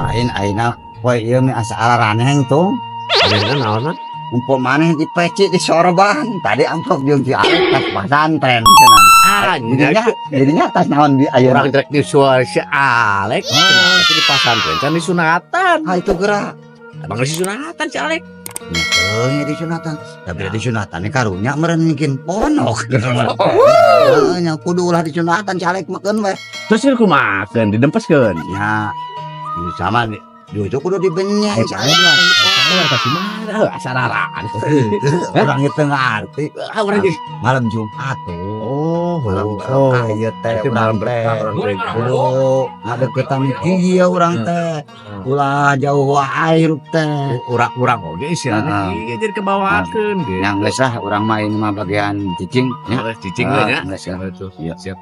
Lain ayeuna poe ieu mah asa araraneh tuh. Ayeuna naon? Empok maneh di peci di sorban. Tadi amplop jeung si Alek tas pasantren cenah. Ah, Jadinya jadinya tas naon di ayeuna? Urang rek disual si Alek. Tapi di pasantren can disunatan. Ah, itu gerak. Emang disunatan si Alek? Nya teu disunatan. Tapi disunatan karunya meureun mungkin ponok. Heeh, nya kudu ulah disunatan si Alek makeun we. Terus ini kumakeun didempeskeun? Nya sama di itu kudu dibenyek si Alek mah. Urang kasih mana? Asa raraan. Urang itu ngarti. Ah, urang jadi Malam Jumat tuh. Oh, Malam berkah ieu teh Itu urang malam teh. berkah urang teh. Kudu ngadeukeutan kieu urang teh. Ulah jauh wae hirup teh. Urang-urang oge istilahnya ieu jadi kebawakeun gitu. Yang geus lah, urang mah ini mah bagian cicing nya. Oh, cicing we nya. Geus lah. Itu. Iya. Siap.